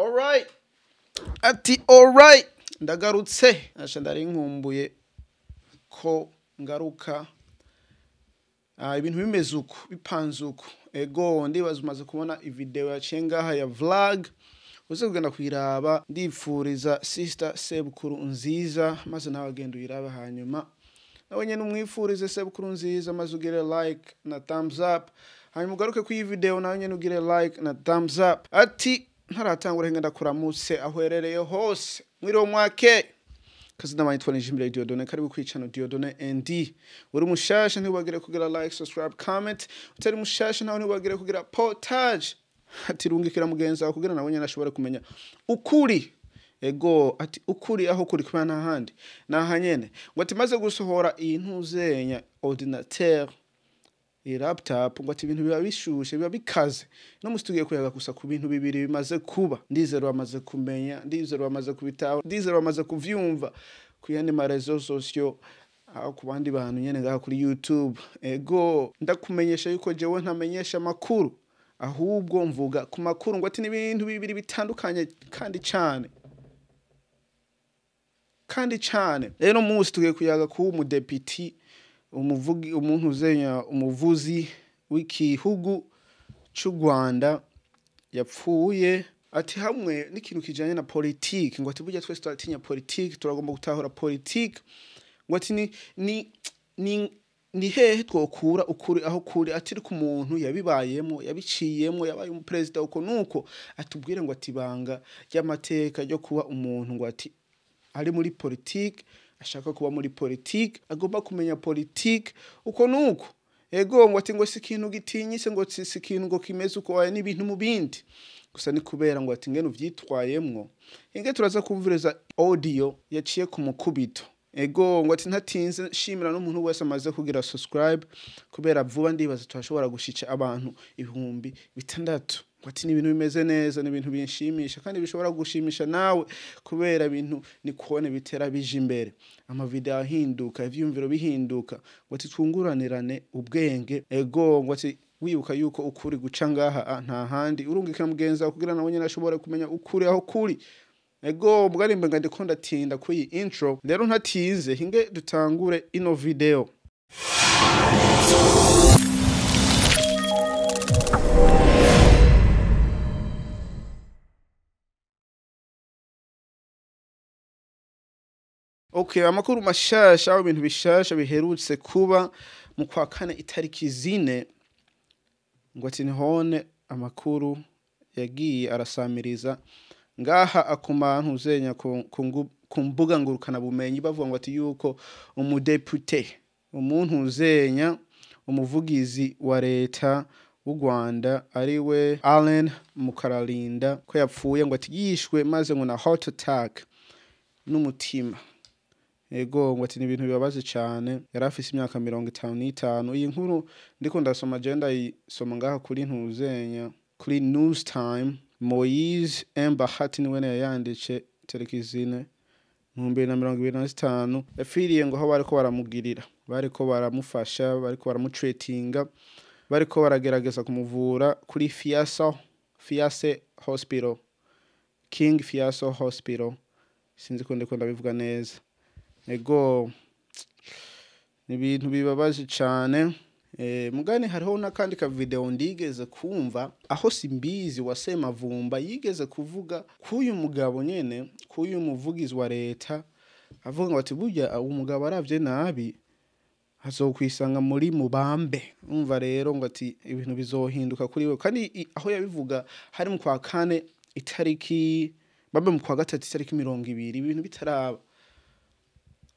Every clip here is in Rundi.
Alright, ati alright, ndagarutse. Asha, ndari nkumbuye ko ngaruka. Ibintu bimeze uku, bipanze uku. Ego, ndibaza umaze kubona ivideo yaciye ngaha ya vlog, uze kugenda kuyiraba. Ndipfuriza sister sebukuru nziza, maze nawe agenda uyirabe, hanyuma nawe nyene umwifurize sebukuru nziza, maze ugire like na thumbs up, hanyuma ugaruke kuri iyi video nawe nyene ugire like na thumbs up. Ati ntaratangura, hinga ndakuramutse aho uherereye hose, mwiriwe, mwake. Kazina banyitwa Nijimbere Dieudonné, karibu kwicano Dieudonné ND. Uri mushasha, ntiwibagire kugira like, subscribe, comment. Utari mushasha nawe, ntiwibagire kugira partage. Ati rungikira mugenzi wawe kugira nawe nyene ashobore kumenya ukuri. Ego, ati ukuri aho kuri kuba nta handi naha nyene. Ngo ati maze gusohora iyi ntuzenya ordinateur, iyi laptop, ngo ati ibintu biba bishushe, biba bikaze. No musi tugiye kuyaga gusa ku bintu bibiri bimaze kuba. Ndizero bamaze kumenya, ndizero bamaze kubitaho, ndizero bamaze kuvyumva ku yandi ma réseaux sociaux, aho ku bandi bantu nyene ngaha kuri YouTube. Ego, ndakumenyesha yuko jewe ntamenyesha amakuru, ahubwo mvuga ku makuru. Ngo ati n'ibintu bibiri bitandukanye kandi cane kandi cane. Rero munsi tugiye kuyaga ku umudepiti, umuvugi, umuntu uzenya, umuvuzi w'igihugu c'u Rwanda yapfuye. Ati hamwe n'ikintu kijanye na politike. Ngo ati burya twese turatinya politike, turagomba gutahura politike. Ngo ati ni hehe twokura ukuri aho kuri, atiri ku muntu yabibayemo, yabiciyemo, yabaye umuperezida uko nuko, atubwire ngo ati ibanga ry'amateka ryo kuba umuntu, ngo ati ari muri politike, ashaka kuba muri politike, agomba kumenya politike uko nuko. Ego, ngo ati ngo si ikintu gitinyitse, ngo si ikintu ngo kimeze uko, oya, n'ibintu mu bindi gusa ni kubera ngo ati ngene uvyitwayemwo. Inge turaza kumviriza audio yaciye ku mukubito. Ego, ngo ati ntatinze, shimira n'umuntu wese amaze kugira subscribe, kubera vuba ndibaza turashobora gushica abantu 6000. Ngo ati ni ibintu bimeze neza, ni ibintu binshimisha kandi bishobora gushimisha nawe, kubera ibintu ni kubona bitera bije imbere, amavideo ahinduka, ivyiyumviro bihinduka. Ngo ati twunguranirane ubwenge. Ego, ngo ati wibuka yuko ukuri guca ngaha, nta handi. Urungikira mugenzi wawe kugira nawe nyene ashobore kumenya ukuri aho kuri. Ego, mbwarimbe nga ndiko ndatinda kuri iyi intro. Rero ntatinze, hinge dutangure ino video. Okay, amakuru mashasha, aho ibintu bishasha biherutse kuba mu kwa kane itariki 4, ngo ati nihone amakuru yagiye arasamiriza ngaha akumantu uzenya ku mbuga ngurukana bumenyi, bavuga ngo ati yuko umudepute, umuntu uzenya umuvugizi wa leta w'u Rwanda, ariwe Alain Mukararinda, ko yapfuye, ngo ati yishwe maze ngo na heart attack, n'umutima. Ego, ngo ati ni ibintu bibabaje cyane. Yari afise imyaka 55. Iyi nkuru ndiko ndasoma je ndayisoma ngaha kuri ntuzenya kuri News Time. Moise M Bahati niwe yayanditse tariki 4 mu 2025. Yapfiriye ngo aho bariko baramugirira, bariko baramufasha, bariko baramutreatinga, bariko baragerageza kumuvura kuri Fiasa Fiase Hospital, King Fiasa Hospital, sinzi ko ndiko ndabivuga neza. Ego, ni ibintu bibabaje cyane. Mugani hariho n'akandi ka video ndigeze kumva aho Simbizi wa Semavumba yigeze kuvuga k'uyu mugabo nyene, k'uyu muvugizi wa leta, avuga ngo ati burya umugabo aravye nabi azokwisanga muri mubambe. Umva rero, ngo ati ibintu bizohinduka kuri we. Kandi aho yabivuga hari mu kwa kane itariki, bambe mu kwa gatatu itariki 20, ibintu bitaraba.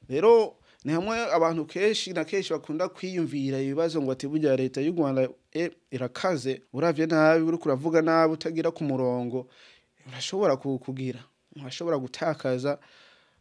Rero ni hamwe abantu kenshi na kenshi bakunda kwiyumvira ibibazo, ngo ati burya leta y'u Rwanda irakaze. Uravye nabi, uriko uravuga nabi, utagira ku murongo, urashobora kugira, urashobora gutakaza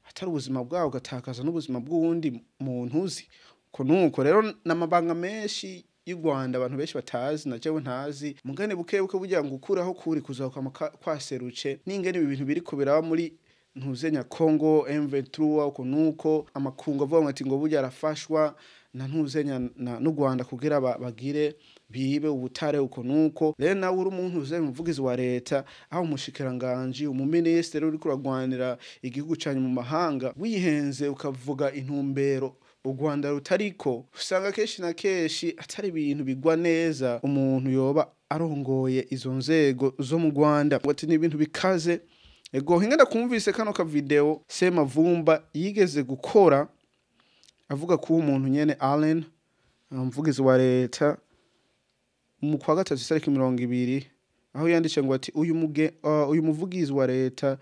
atari ubuzima bwawe, ugatakaza n'ubuzima bw'uwundi muntu uzi ko. Nuko rero n'amabanga menshi y'u Rwanda abantu benshi batazi, na jewe ntazi. Mugane buke buke burya ngo ukuraho kuri kuzakama kwaseruce. N'ingene ibi bintu biriko biraba muri ntuzenya Congo, M23, uko nuko amakungu avuga ngo ati ngo burya arafashwa na ntuzenya n'u Rwanda kugira bagire bibe ubutare uko nuko. Rero nawe uri umuntu uze umuvugizi wa leta, aho umushikiranganje, umuministeri uri kuragwanira igihugu cyanyu mu mahanga, wihenze ukavuga intumbero u Rwanda rutariko, usanga kenshi na kenshi atari ibintu bigwa neza umuntu yoba arongoye izo nzego zo mu Rwanda. Ati ni ibintu bikaze. Ego hingana kumvise kano ka video Semavumba yigeze gukora avuga ko umuntu nyene Allen, umuvugizi wa leta, mu kwa gatatu itariki 20, aho yanditse ngo ati uyu muvugizi wa leta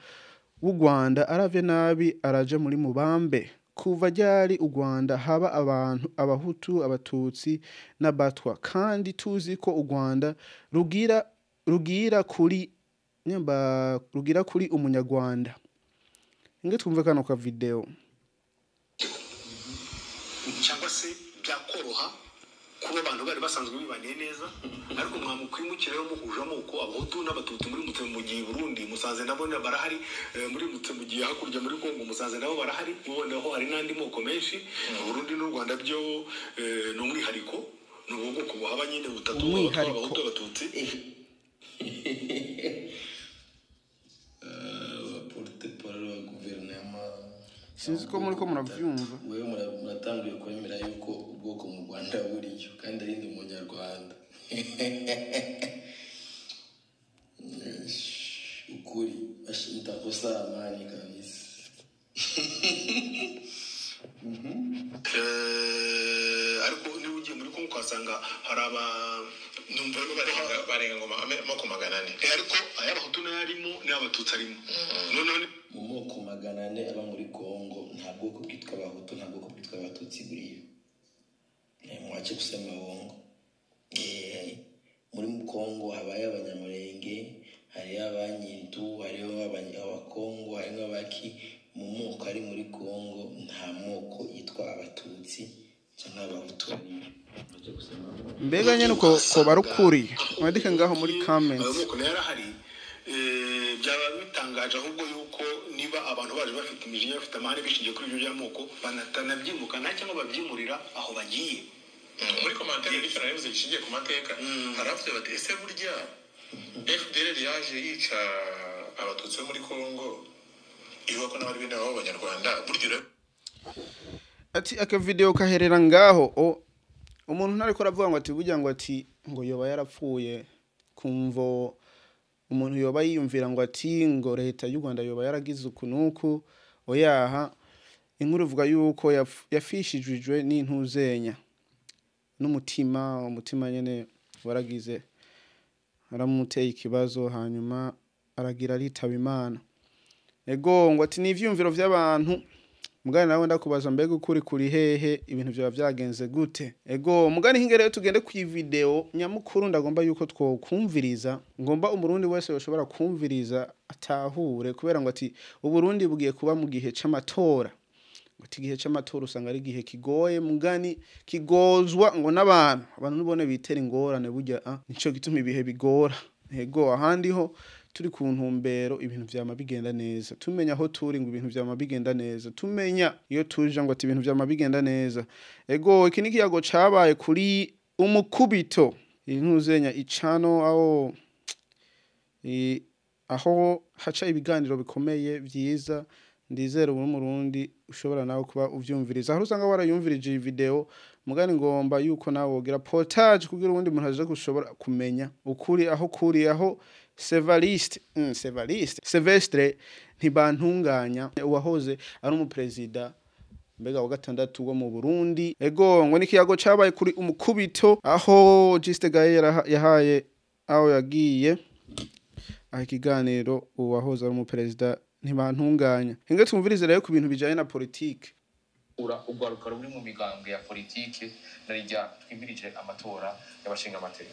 w'u Rwanda aravye nabi araje muri mubambe. Kuva ryari u Rwanda haba abantu abahutu, abatutsi n'abatwa, kandi tuzi ko u Rwanda rugira kuri nyamba rugira kuri umunyarwanda. Inge twumve kano ka video. Cyangwa se byakoroha kuba abantu bari basanzwe bibaniye neza, ariko mwamukwimukirayo muhuje amoko, abahutu n'abatutsi muri mutse mu gihe Burundi musanze nabo barahari, muri mutse mu gihe hakurya muri Kongo musanze nabo barahari, muboneho hari n'andi moko menshi. Burundi n'u Rwanda byo ni umwihariko, ni ubwoko buhaba nyine butatu, abahutu abatutsi. Sinzi ko muri ko muravyumva. Wewe muratanguye kwemera yuko ubwoko mu Rwanda buriyo kandi ari ndi umunyarwanda. Ukuri mtakosa amani kabisa. Ariko niba ugiye muri Kongo ukasanga hari aba numva barenga ngo amoko 400, ariko ay'abahutu nayo arimo n'abatutsi arimo. None mu moko 400 aba muri Kongo nta bwoko bwitwa abahutu, nta bwoko bwitwa abatutsi buriyo. Mwache kusema uongo. Muri Kongo habaye abanyamurenge, hari abanyintu, hariho abakongo, hari abaki. Mu moko ari muri Kongo nta moko yitwa abatutsi cyangwa abahutu. Mbega nyene uko ko barukuri mwandike ngaho muri comments. Ayo moko yarahari. Byaba bitangaje ahubwo yuko niba abantu baje bafite imijinya, bafite amahane bishingiye kuri ibyo by'amoko, banatanabyimukana cyangwa babyimurira aho bagiye. Muri commentaire y'icyo navuze gishingiye ku mateka, haravuze bati ese burya FDLR yaje yica abatutsi bo muri Kongo ivuga ko n'abari bene abo b'abanyarwanda burya. Ati aka video kaherera ngaho, umuntu ntariko aravuga ngo ati burya ngo ati ngo yoba yarapfuye kumvo umuntu yoba yiyumvira ngo ati ngo leta y'u Rwanda yoba yaragize ukunuku. Oyaha, inkuru ivuga yuko yafishijwe n'intuzenya n'umutima, umutima nyene waragize aramuteye ikibazo, hanyuma aragira aritaba Imana. Ego ngo ati ni ivyumviro vy'abantu. Mugani nawe ndakubaza mbega ukuri kuri hehe, ibintu byaba byagenze gute? Ego mugani hinge tugende ku video nyamukuru ndagomba yuko twokumviriza, ngomba umurundi wese yoshobora kumviriza atahure, kubera ngo ati uburundi bugiye kuba mu gihe c'amatora. Ngo ati gihe c'amatora usanga ari gihe kigoye, mugani kigozwa ngo n'abantu abantu nubone bitera ingorane burya, nico gituma ibihe bigora. Ego ahandi ho turi ku ntumbero ibintu vyama bigenda neza, tumenya aho turi ngo ibintu vyama bigenda neza, tumenya iyo tuje ngo ati ibintu vyama bigenda neza. Ego iki ni kiyago cabaye kuri umukubito intuzenya icano, aho aho haca ibiganiro bikomeye vyiza. Ndizera ubu murundi ushobora nawe kuba uvyumviriza, aho usanga warayumvirije iyi video. Mugani ngomba yuko nawe wogira portage kugira ubundi muntu aje gushobora kumenya ukuri aho kuri, aho Sevestre Ntibantunganya uwahoze ari umuprezida mbega wa gatandatu wo mu Burundi. Ego ngo nikiyago cabaye kuri umukubito, aho Juste Gaye yahaye aho yagiye aho ikiganiro uwahoze ari umuprezida Ntibantunganya. Hinge twumvirize rero ku bintu bijanye na politike. Ugwaruka ruri mu migambwe ya politike narijya twimirije amatora y'abashinga amateka.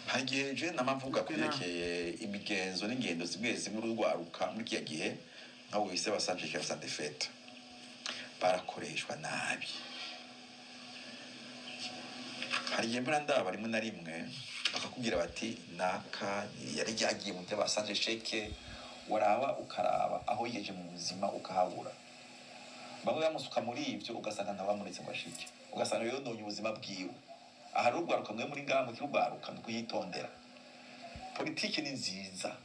Hagiye je namavuga kuyerekeye imigenzo n'ingendo zimwe zimwe urwaruka muri kiya gihe nka wese basanje chef de fête barakoreshwa nabi. Hari gihe mbona ndaba rimwe na rimwe bakakubwira bati naka yari yagiye mu by'abasanje sheke, waraba ukaraba aho yigeje mu buzima ukahabura. Bamwe bamusuka muri ivyo ugasanga ntabamuretse ngo ashike. Ugasanga yononye ubuzima bwiwe. Aha rero urwaruka mwe muri ngaha mukirugwaruka, ni kuyitondera. Politiki ni nziza,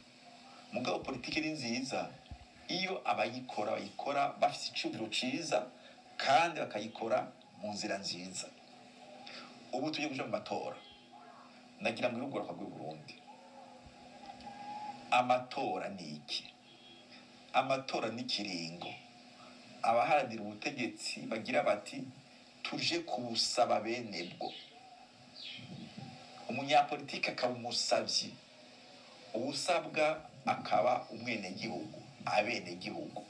mugabo politiki ni nziza iyo abayikora bayikora bafite icumviro ciza kandi bakayikora mu nzira nziza. Ubu tugiye kuja mu matora. Nagira ngo urwaruka rw'u Burundi, amatora ni iki? Amatora ni ikiringo abaharanira ubutegetsi bagira bati: "Tuje kubusaba bene bwo." Umunyapolitiki akaba umusavyi, uwusabwa akaba umwenegihugu, abenegihugu.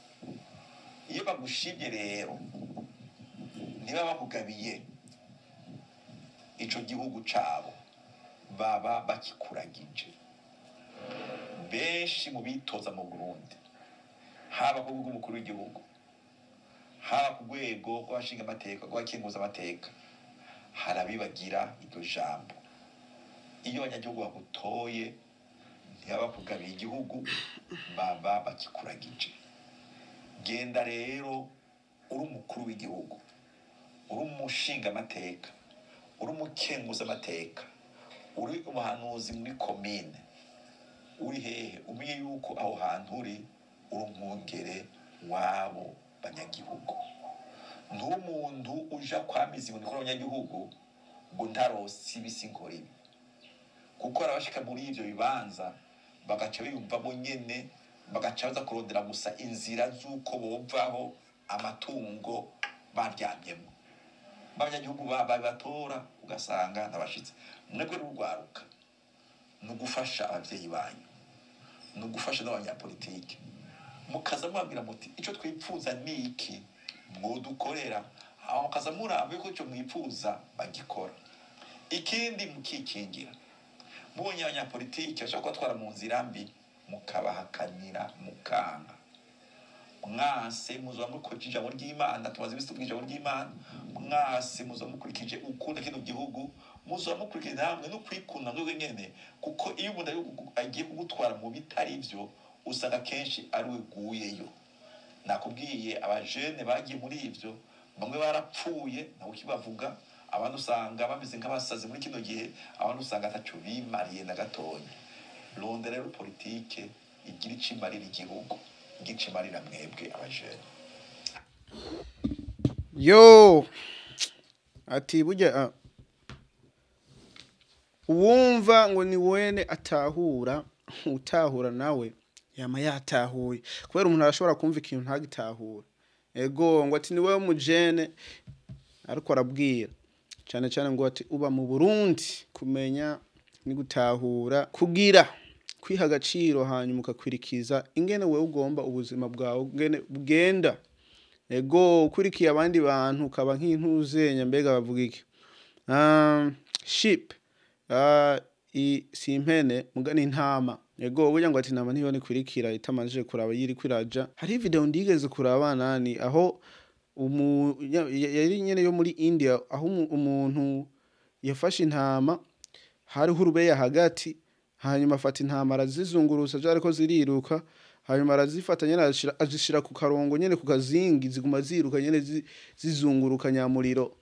Iyo bagushimye rero, niba bakugabiye ico gihugu cabo, baba bakikuragije. Benshi mu bitoza mu Burundi, haba ku rwego rw'umukuru w'igihugu, haba ku rwego rw'abashinga amateka, rw'abakenguza amateka, harabibagira iryo jambo. Iyo abanyagihugu bagutoye, ntibaba bakugabiye igihugu, baba bakikuragije. Genda rero uri umukuru w'igihugu, uri umushinga amateka, uri umukenguza amateka, uri umuhanuzi muri komine, uri hehe, umenye yuko aho hantu uri, uri umwungere w'abo banyagihugu. Ntumuntu uja kwamiza inkoni kuri abanyagihugu ngo ntarose ibi sinkora ibi, kuko hari abashika muri ivyo bibanza bagaca biyumvamo nyene, bagaca baza kurondera gusa inzira z'uko bovaho amatungo baryamyemo b'abanyagihugu babatora, ugasanga ntabashitse. Mwebwe n'urwaruka, ni ugufasha abavyeyi banyu, ni ugufasha n'abanyapolitike, mukaza mubabwira muti: "Ico twipfuza ni iki mwodukorera?" Aho mukaza muraba yuko ico mwipfuza bagikora. Ikindi, mukikingira. Mubonye abanyapolitike bashobora kubatwara mu nzira mbi, mukabahakanira, mukanga. Mwase muzoba mukurikije ijambo ry'Imana. Tumaze iminsi tuvuga ijambo ry'Imana. Mwase muzoba mukurikije ukunda kino gihugu, muzoba mukurikije namwe no kwikunda mwebwe nyene, kuko iyo umuntu agiye kugutwara mu bitari byo, usanga kenshi ari we guyeyo. Nakubwiye, abajene bagiye muri ivyo, bamwe barapfuye ntabwo kibavuga, abandi usanga bameze nk'abasazi muri kino gihe, abandi usanga ataco bimariye na gatonya. Rondera rero politike igira ico imarira igihugu, igira ico imarira mwebwe abajene. Yo, ati burya uwumva ngo ni wene atahura, utahura nawe yama yatahuye, kubera umuntu arashobora kumva ikintu ntagitahure. Ego, ngo ati ni wewe mujene ariko arabwira cyane cyane, ngo ati uba mu Burundi, kumenya ni gutahura, kugira kwiha agaciro, hanyuma ukakwirikiza ingene wewe ugomba ubuzima bwawe ingene bugenda. Ego, ukurikiye abandi bantu ukaba nk'intuzenya. Mbega bavuga iki? Sheep si impene mugani, intama. Ego, burya ngo ati intama ntibone ikurikira itamanjije kuraba yiri kwiraja. Hari video ndigeze kuraba nani aho yari nyene yo muri India, aho umuntu yafashe intama, hariho urubeya hagati, hanyuma afata intama arazizungurusa ariko ziriruka, hanyuma arazifata nyene azishira ku karongo nyene, ku kazingi, ziguma ziruka nyene zizunguruka nyamuriro,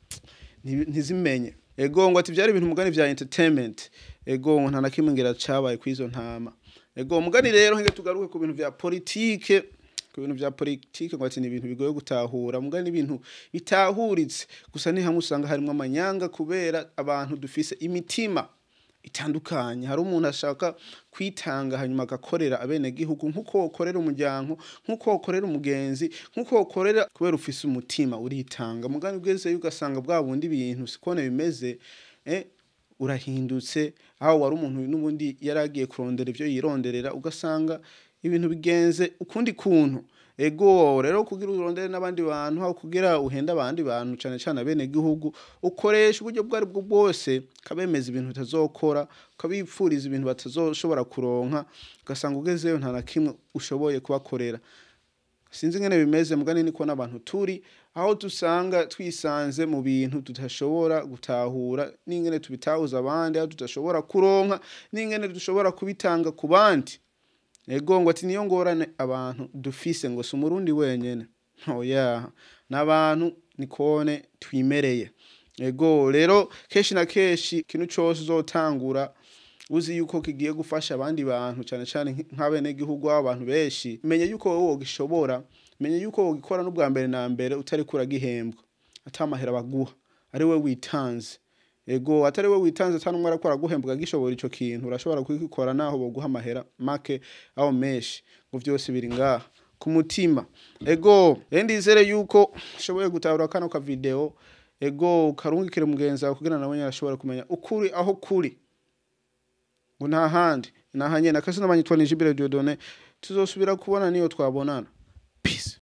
ntizimenye. Ego, ngo ati byari ibintu mugani vya entertainment. Ego, ngo nta na kimwe ngira cabaye kw'izo ntama. Ego, mugani rero hinge tugaruke ku bintu vya politike. Ku bintu vya politike, ngo ati ni ibintu bigoye gutahura, mugani ibintu bitahuritse gusa ni hamwe usanga harimwo amanyanga, kubera abantu dufise imitima itandukanye. Hari umuntu ashaka kwitanga hanyuma agakorera abenegihugu nk'uko wokorera umuryango, nk'uko wokorera umugenzi, nk'uko wokorera, kubera ufise umutima uritanga. Mugani ugezeyo ugasanga bwa bundi ibintu sikone bimeze, urahindutse. Aho wari umuntu n'ubundi yari agiye kurondera ivyo yironderera, ugasanga ibintu bigenze ukundi kuntu. Ego, rero kugira urondere n'abandi bantu, aho kugira uhenda abandi bantu, cane cane abenegihugu, ukoresha uburyo bwo ari bwo bwose, ukabemeza ibintu utazokora, ukabipfuriza ibintu batazoshobora kuronka, ugasanga ugezeyo nta na kimwe ushoboye kubakorera. Sinzi ingene bimeze, mugani niko n'abantu turi, aho dusanga twisanze mu bintu tudashobora gutahura n'ingene tubitahuza abandi, aho tudashobora kuronka n'ingene dushobora kubitanga ku bandi. Ego, ngo ati niyo ngorane abantu dufise, ngo si umurundi wenyene, oya, n'abantu nikone twimereye. Ego rero, kenshi na kenshi ikintu cose uzotangura uzi yuko kigiye gufasha abandi bantu, cyane cyane nk'abenegihugu, abantu benshi, menye yuko wowe wogishobora, menye yuko wogikora n'ubwa mbere na mbere utari kuragihembwa, atamahera baguha, ari we witanze. Ego, atari we witanze, atari umwe arakora guhembwa gishobora ico kintu, urashobora kugikora naho boguha amahera make aho menshi, ngo vyose biri ngaha ku mutima. Ego, rero ndizere yuko ushoboye gutahura kano ka video. Ego, karungikire mugenzi wawe kugira nawe nyene ashobore kumenya ukuri aho kuri, ngo nta handi nahanye. Nakasi n'abanyitwa ni Jibire Dieudonné, tuzosubira kubona niyo twabonana. Peace.